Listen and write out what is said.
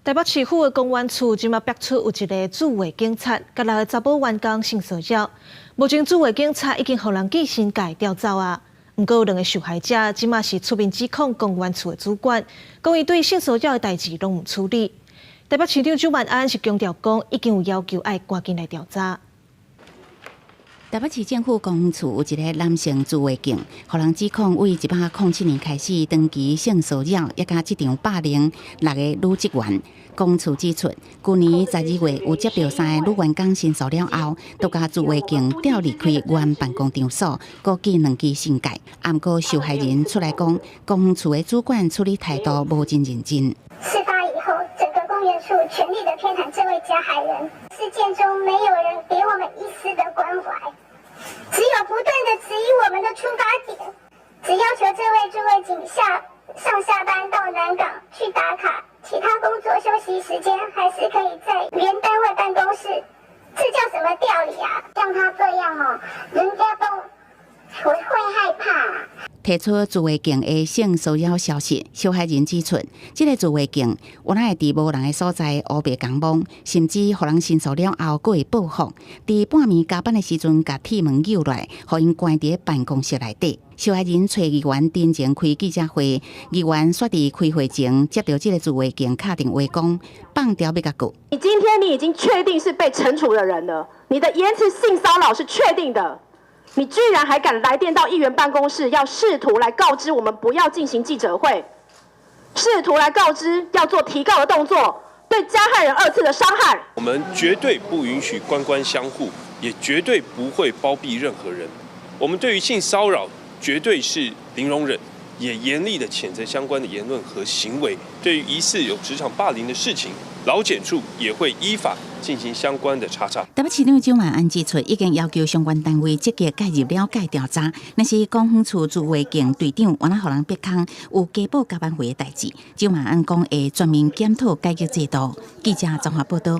台北市府的公安處這馬爆出有一个駐衛警察，共六个查某員工性騷擾。目前駐衛警察已經予人記薪解調走啊。毋過有兩个受害者，這馬是出面指控公安處的主管，講伊對性騷擾的代誌攏毋處理。台北市長蔣萬安是強調講，已經有要求愛趕緊來調查。台北市政府公安處有一个男性自衛警，予人指控對107年開始長期性騷擾，抑佮職場霸凌六个女職員。公處指出，舊年12月有接著三个女員工申訴了後，就共自衛警調離開原辦公場所，閣寄兩支信件。毋過受害人出來講，公安處的主管處理態度無真認真。事發以後，整個公園處全力的偏袒這位加害人，事件中沒有人給我們一絲的關懷，只有不斷的質疑我們的出發點，只要求這位駐衛警下上下班到南港去打卡，其他工作休息時間還是可以在原單位辦公室，這叫什麼調離啊？像他這樣哦，人家都會害怕。提出自衛警的性騷擾消息，受害人指出，這个自衛警原來會佇無人的所在烏白共摸，甚至予人申訴了後，閣會報復。佇半暝加班的時陣，共鐵門扭來，予𪜶關佇辦公室內底。受害人揣議員陣前開記者會，議員煞佇開會前接著這个自衛警敲電話講，放調欲共告。你今天你已經確定是被懲處的人了，你的言辭性騷擾是確定的。你居然還敢來電到議員辦公室，要試圖來告知我們不要進行記者會，試圖來告知要做提告的動作，對加害人二次的傷害。我們絕對不允許官官相護，也絕對不會包庇任何人。我們對於性騷擾絕對是零容忍，也嚴厲的譴責相關的言論和行為。對於疑似有職場霸凌的事情，勞檢處也會依法進行相關的查查。台北市長蔣萬安指出，已經要求相關單位積極介入了解調查。若是公園處駐衛警隊長，原來予人逼空有加報加班費的代誌，蔣萬安講會全面檢討改革制度。記者綜合報道。